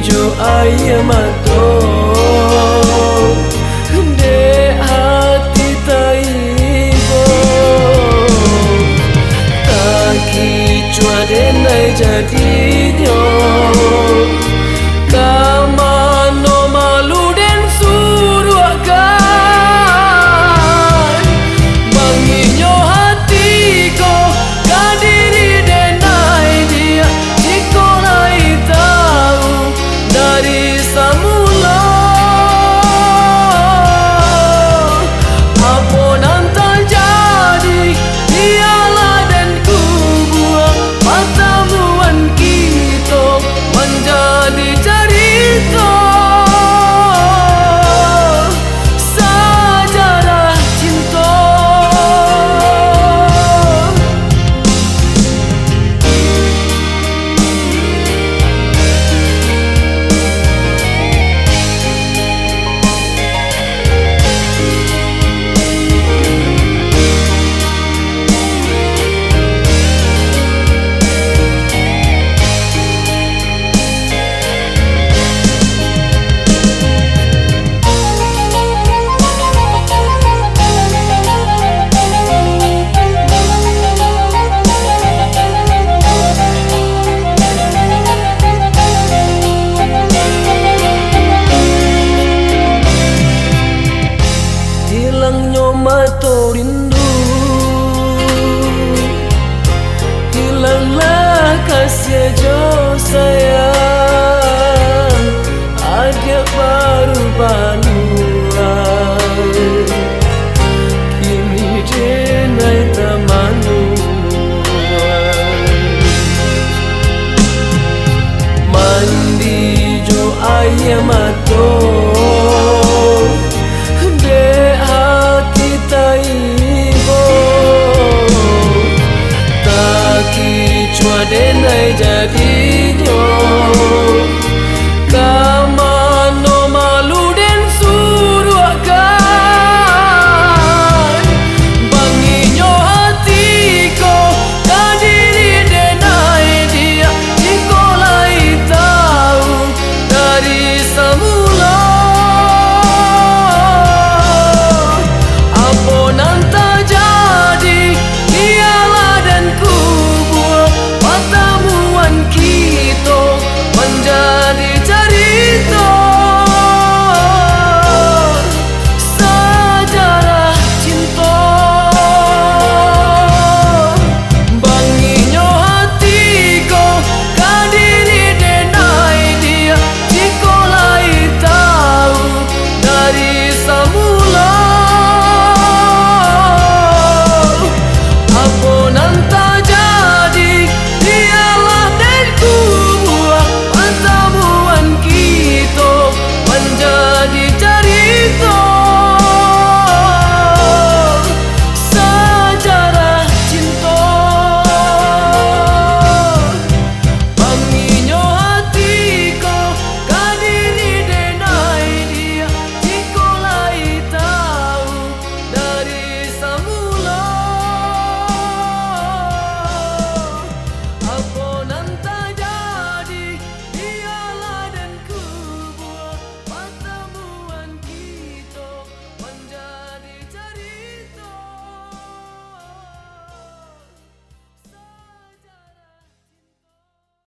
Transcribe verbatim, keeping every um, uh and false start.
jo aia mato, dek hati taibo. Takicuah denai jadinyo, ka mano malu den suruahkan. Banginyo hati ko ka diri denai diak, jikok lai tahu dari samulo, apo nan tajadi, bialah den kubua patamuan kito manjadi carito sajarah cinto. Hilangnyo mato rindu, hilanglah kasiah jo sayang. Adiak baru balua, kini denai tamanuang. Mandi jo aia mato,